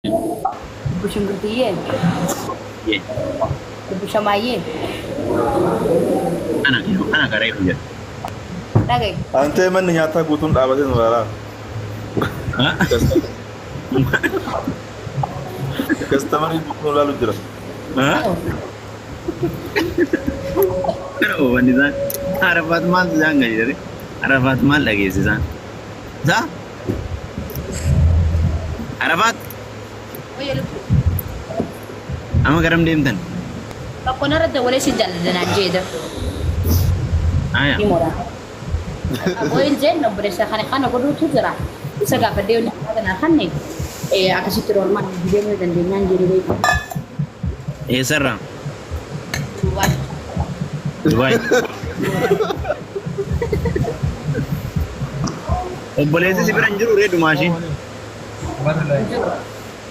Obbo Shunkurtiyyee, Obbo Shamaayyee, Ana ana garee hojjetu. Dhagaye. Antee manni nyaataa guutuun dhaabatee nu ilaalaa. Kastamarii guutuun ilaalu jira. Kana oofanni isaan Arafaat maal isaan gadi jedhe Arafaat maal dhageesse isaan? Isaa? Arafaat Wayya lubbu. Amma garam deemtan? Tokko narra dawwalee si jaalladha naan jee. Aya. Ni moora. Wayin jeen obboleessa kana kana godhuutu jira. Isa gaafadhee yoo kana kanne akkasitti normaal deemuu dandeenyaan jedhee beeku. Eessarraa? Dubaay. Dubaay. Obboleessi si bira hin jiru ree dumaashiin?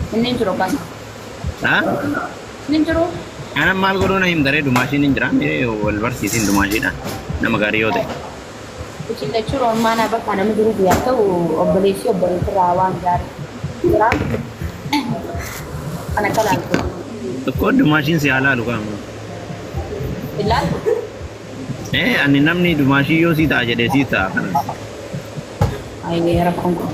Inni hin jiru kaasa. Ha? Inni hin jiru. Ana maal godhuu na himta ree dumaashiin hin jira? Wal barsiisin dumaashiidhaan nama gaarii yoo ta'e. Isin lachuu roolmaanaa bakka namni jiru guyyaa ta'u obboleessi obboleessirraa waan gaarii jira. Kan akka laaltu. Tokko dumaashiin si haa laalu qaama. Ilaaltu. Ani namni dumaashii yoo sii ta'a jedhee sii ta'a kanas. Ayyee rakkoon kun.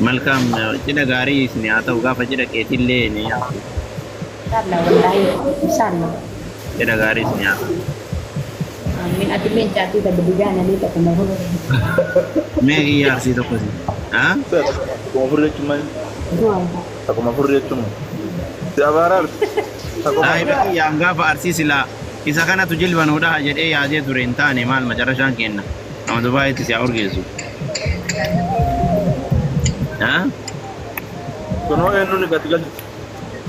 Malkaam cidha gaarii isin haa ta'u gaafa cidha keetillee ni yaa'u. Inshallah wallaahi inshallah. Cidha gaarii isin haa ta'u. Amiin atillee caatii ta'e bidigaa namni tokko ma godhu. Mee kiyya arsii tokko si. Ha? Akkuma furrii jechuun maali? Akkuma furrii jechuun si abaaraa. Saahiba kiyyaan gaafa arsii silaa isa kanatu jilba nuu dhaha jedhee yaadee ture hin taane maal macarrashaan kenna. Nama Dubaayitti si haa urgeessu. Ha? Kunoo eenyuun gati galchitu?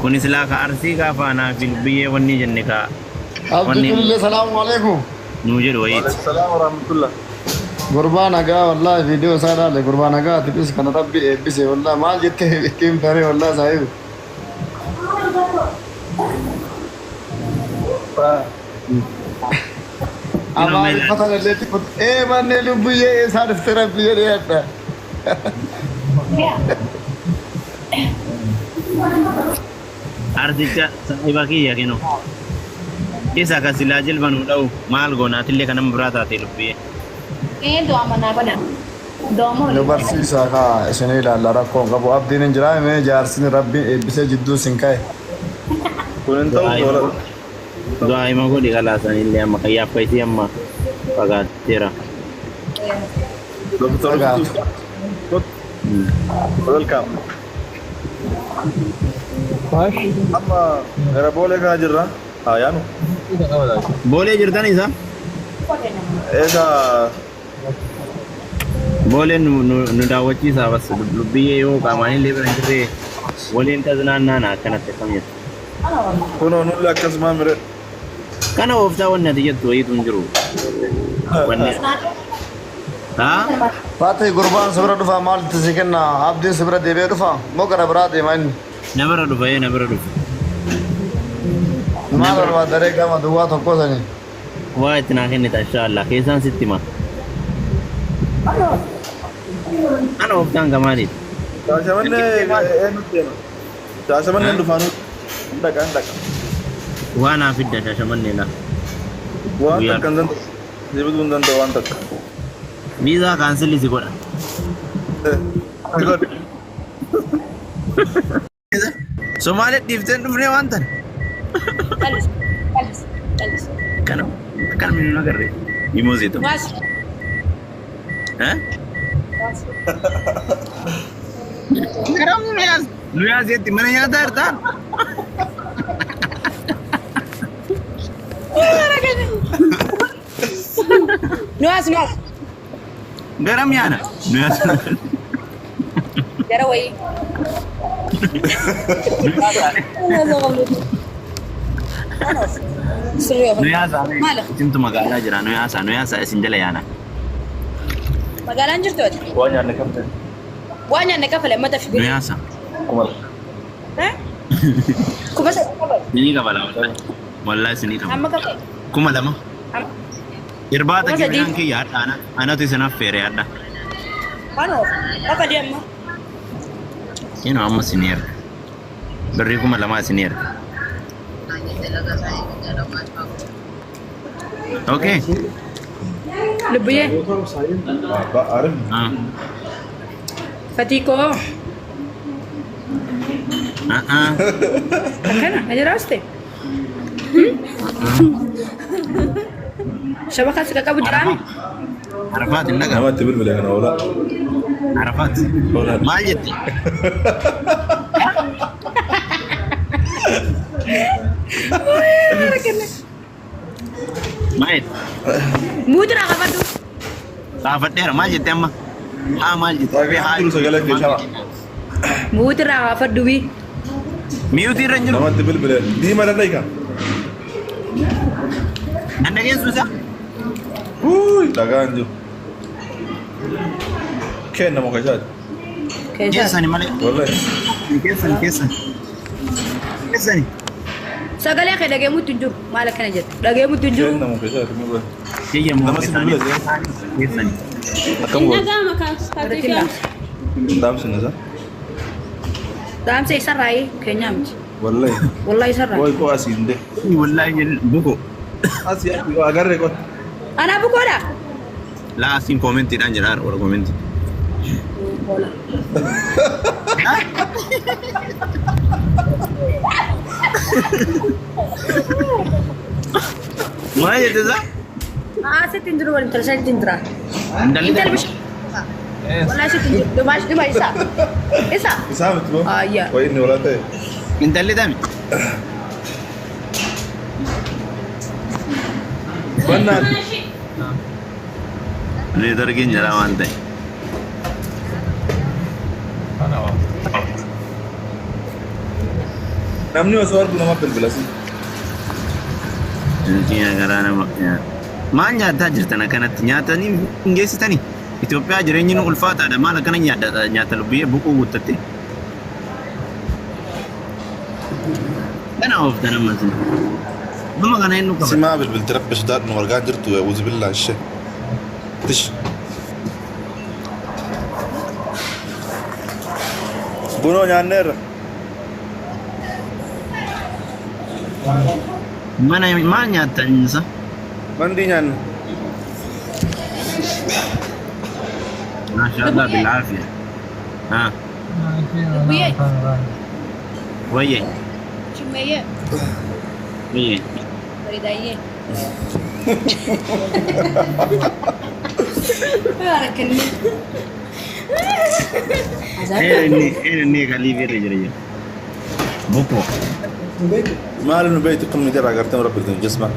Kuni silaa ka arsii gaafa anaa fi biyyee wanni jenne ka Abdi wanni kulillee salaamu alaikum. Nuu jedhu wayiiti. Waalaikum warahmatullah. Gurbaa nagaa wallahi viidiyoo isaa ilaale gurbaa nagaa ati kana rabbi eebbise wallahi maal jettee ittiin taree wallahi saahibu. Amaariffatan illee xiqqoo ee manneen lubbuyyee eessaa dhufte rabbi jedhee adda. Arsicha saahiba kiyya kenu. Isa ka silaa jilba nuu dha'u maal goonaatillee kan nama biraa taate lubbiyee. Ee du'a manaa godha. Du'a Nu barsiisaa kaa isin ilaalla rakkoon qabu abdiin hin jiraa mee jaarsin rabbi eebbisee jidduu sin ka'e. Kun hin ta'u tola. Du'aa hima godhi kalaasanillee amma kayyaaf kaysii amma fagaateera. Doktor Fagaatu. Welcome. Amma gara boolee kana jirra. Haa yaanu. Boolee jirtan isa? Egaa Booleen nu daawwachiisaa bas lubbiyyee yoo qaamaanillee bira hin jirre waliin taznaannaana akkanatti akkam jettu. Kunoo nulli akkasumaan mire. Kana ooftaa wanni ati jettu wayiitu hin jiru. Wanni. Haa? Faatee gurbaan si bira dhufaa maaltu si kenna abdiin si bira deebi'ee dhufaa moo gara biraa deema inni? Na bira dhufa ee na bira dhufa. Maal barbaadaree gama duwwaa tokko sanii? Waa itti naa kennita inshaallah keessaan sitti hima. Ana ooftaan gamaaniiti. Shaashamannee eenyutti deema? Shaashamanneen dhufaanuu hin dhaqa hin dhaqa. Waa naa fidda shaashamannee laa. Waan Guyyaa. takka hin danda'u. Si bituu hin danda'u waan takka. Viizaa cancel si godha. Godhi. Somaalee dhiifteen dhufnee waan tana. Qallis qallis qallis. Kana akkana minuu agarre. Himoo seetu. Waas. Eh? Waas. Garam nu yaas. Nu yaaseetti mana nyaataa jirtaa? Nuwaas nuwaas. Garam yaana. Nu yaas. Gara wayii. Sirrii Nu yaasaa. Maali? Isintu magaalaa jira nu yaasaa nu yaasaa isin jala yaana. Magaalaan jirtu ati? Waan nyaanne kam ta'e? Waan nyaanne kafale mata fi Nu yaasaa. Kuma. 3000 kafale. Isinii qabala wallahi. Wallahi isinii qabala. Amma kafale. 2000. Amma Irbaata 3000. kibiraan kiyya hadha anatu isin affeere hadha. Kanoo kafale amma. Kinu amma isin erga. Birrii 2000 isin erga. Okay. Lubbuyyee. Ah. Fatii koo. Ah ah. Akkana na jiraaste. Shabakaa si qaqqabu jiraami. Arafaat hin dhagahu. Namatti bilbile kana oola. Arafaat. Maal jette? Maal jette? Muuturaa qabadhu. Gaafadheera maal jette amma? Haa maal jette? Dhagaa jiru sagalee kee shama. Muuturaa gaafadhu wii. Miyuutii irra hin jiru. Namatti bilbile. Diima danda'e kan. Nan dhageessu isaa? Uy, dhagaa hin jiru. Kenna muka isaati. Keessani malee. Wallahi. Keessani keessani. Keessani. Sagalee kee dhageemutti hin jiru. Maal akkana jette? Dhageemutti hin jiru. Kenna muka isaati. Muka. Kiyya Nama si bilbile jee. Keessani. Akkam Inni godhu? dhaga'ama kaatee Dhaamsin isaa. Dhaamsa isarraayi keenyaa miti. Wallahi. Wallahi isarraa. Qoy qoy asiin de. Wallahi jedhu buko. Asii asii agarree qoy. Anaa bukoodha. Laa asiin koomentiidhaan jira warra koomentii. Hola. Maal jette isaa? Asitti hin jiru waliin tolchanitti hin jira. Intalli Intalli bishaan. Wallahi asitti hin jiru. Dhumaa dhuma isa. Isa. Isaa miti boo. Ayya. Qoy inni walaa ta'e. Intalli tami? Bannaan. Neetworkiin jira waan ta'e. Namni osoo argu nama bilbila si. Garaa nama maal nyaataa jirtan akkanatti nyaatanii hin geessitanii? Itoophiyaa jireenyi nu ulfaataadha maal akkana nyaata nyaata lubbiyyee buquu guuttatte. Kana ooftan ammas. Dhuma kana eenyu qaba? Simaa bilbilti rabbi sodaadhu nu argaa jirtu uzu billaa ishee. Tish. Bunoo nyaanneerra. Mana maal nyaattan isa? Mandii nyaanne. Maashaallah bilaafiya. Ah, Lubbuyyee. wayyee Shimmeeyyee. wayyee. Bareedaayyee. Baarakalli. Inni galii irra jira jira. Buko. Maal nu beektu kun miidhaa agartee rabbi jisma.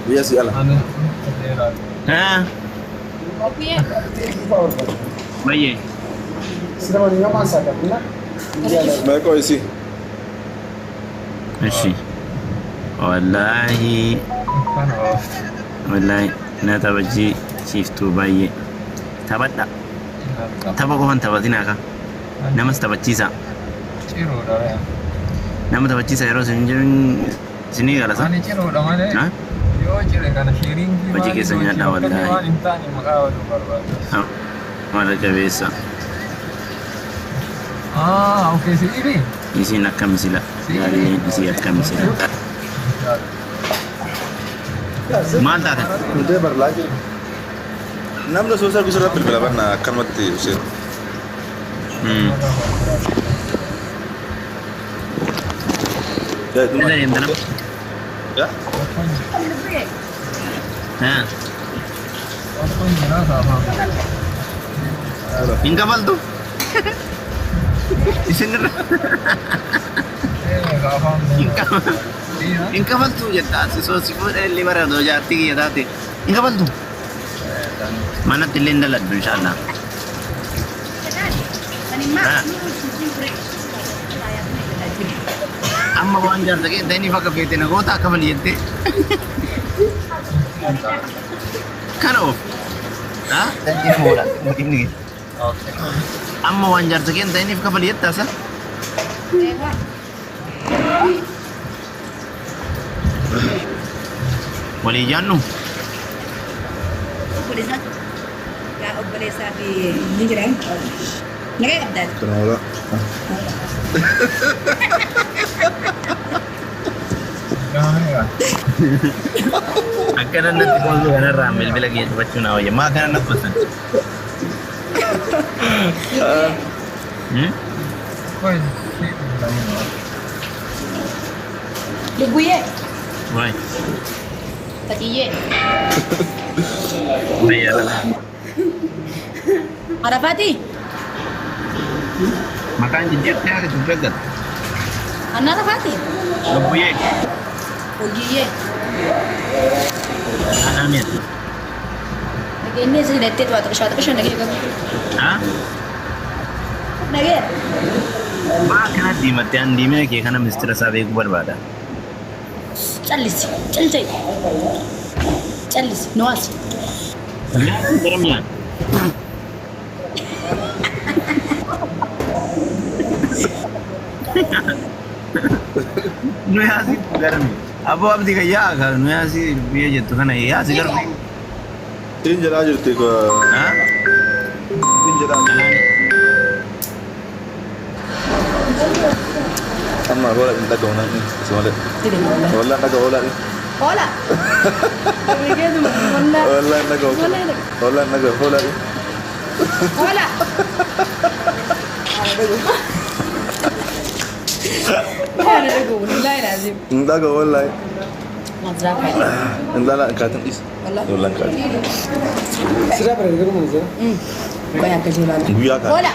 Biyya si ala. Ah, Lubbuyyee. wayyee. Meeqoo isii? Ishi. Wallaahi. Wallaahi na taphachiiftuu baay'ee. Taphadha. Tapha qofan taphatinaa ka. Namas taphachiisa. Nama taphachiisa yeroo isin jiru isinii galasa. Ani ciruudha malee Ha? yoo cire kana sheeriingii Hojii keessa nyaadhaa wallaahi. waan hin taane maqaa waluu barbaada. Mala jabeessa. Ah, okay, si iri. Isiin akkam sila. Jaalalleen isii akkam sila. Maal taate? Hundee barlaa jiru. Namni osoo isa argu sirra bilbila banna akkanumatti Hussein. Eessa deemta nama? Yaa? Haa. Hin kafaltu? Isinirra hin kafaltu jetta sisoo si fuudha illee bara odoo jaartii kiyya taate hin kafaltu. Manatti illee hin daladdu inshaallah. Amma waan jaarsa kee ta'iniif akka feete na goota akka malee jettee. Kana of. Haa? Amma waan jaarsa kee ta'iniif kafali jettaa sa? Walii jaannu? Obboleessaa fi ni jiran. Nagaa qabdaa. Kana hoolaa. Akkana natti qoosuu kanarraa bilbila kee cufachuu naa wayya. Maa kana natti qosan? Lubbuyyee. Waay. Fatiyyee. Wayyaa. Arafaati. Maqaan jijjiirtee akka tuffee gata. Anna Arafaati. Lubbuyyee. Hojiyyee. Anaa mi'a. Nageenye si hidhattee tu'a xiqqishaa xiqqishaa nagee qabu. Haa? Nagee. Maa akkana diimattee an diimina kee kana mistira isaa beekuu barbaada. Callisi. Callisee. Callisi. Nuwaasi. Nyaata gara mi'aan. Nu yaasi gara mi'a. Aboo abdii kan yaa kan nu yaasi biyya jettu kana yaasi gara mi'a. Siin jedhaa jirti. Haa? Siin jedhaa. Amma hoolaa hin dhaga'u namni isa malee. Hoolaa hin dhaga'u hoolaa. Hola. Hola. Hoolaa hin dhaga'u. Hoolaa hin dhaga'u hoolaa. Hola. Hin dhaga'u hoolaa. Hin dhaga'u kaatin dhiisa. Hoolaa hin kaatin. Guyyaa kaata. Hola.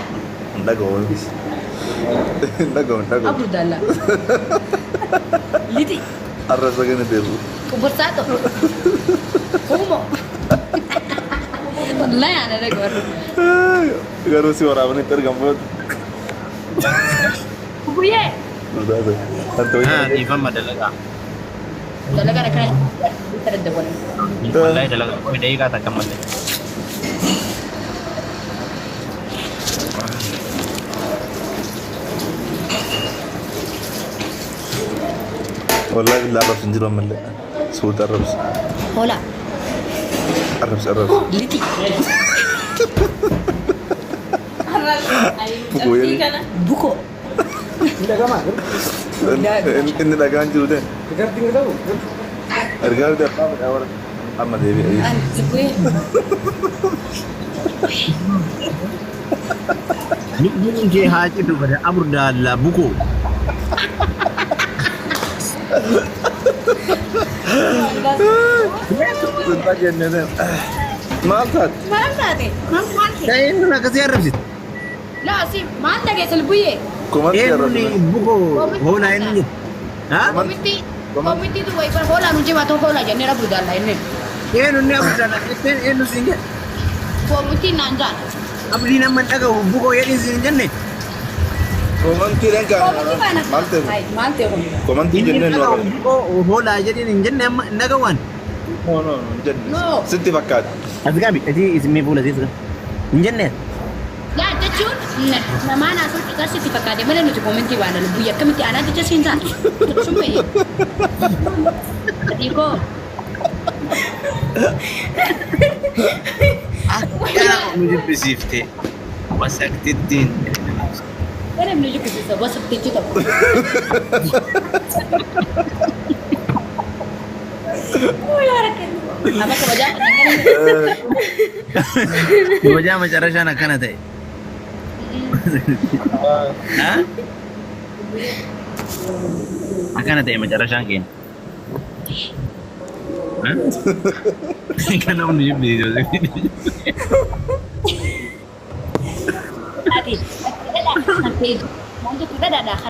Hin dhaga'u hoolaa. Hin dhaga'u hin dhaga'u. Abu Dalla. Liti. Arrasa gani deebi'u. Kubursato. Kumo. Wallahi ana dhaga'u. Garuu si waraabanitti argamu booda. Buyyee. Haa dhiifama dalagaa. Dalagaa akkana daddabalan. Wallahi dalagaa qofi daqiiqaa takka malee. Wallahi billah arrabsi hin jiru ammallee. Suuta arrabsi. Hola. Arrabsi arrabsi. Liti. Bukoo jedhi. Buko. Inni dhagaan jiru ta'e. Ergaa argee abbaa fedhaa warra amma deebi'e. Buyyee. Lubbuun kee haa citu bada aburdaallaa bukoo. Sun dhageenye ta'e. Maal taate? Maal taate? Maal maal ta'e? Ta'een nun akkasii arrabsitu. Laa si maal dhageesse buyyee? Kumatti Eenyuun arrabsi. bukoo hoolaa inni jedhu. Haa? Komitti komitti tu wayii hoolaa nu jimaa tokko hoolaa jennee rabuu daalla inni. Eenyuun aburdaallaa jettee eenyu siin jedhe. Komitti naan jaan. Abdiin amma hin dhaga'u bukoo jedhin siin hin jenne. Komantiidhaan Komitti kaa'ame. baana. Maal ta'e? Ay maal ta'e kun? Komantii Inni jennee hin nu dhaga'u arrabsi. bukoo hoolaa jedhin hin jenne amma hin dhaga'uwan. No no no hin jenne. No. Sitti fakkaata. As gaabi ati isin fuula siif hin jenne. Yaa jechuun namaan asoo citaa sitti fakkaate malee nuti komentii baana buyya akkamitti aanaa jecha siin ta'a. Sun ba'e. Adiikoo. Akkana nu jibbisiifte. Wasaktittiin. Gara nu jibbisiisa wasaktichi tokko. Amma kabajaa Kabajaa macarrashaan akkana ta'e. Haa? Akkana ta'e macarrashaan keenya. Kan namni jibbisiisu. Ati. Ati. Wanti dhadhaadha.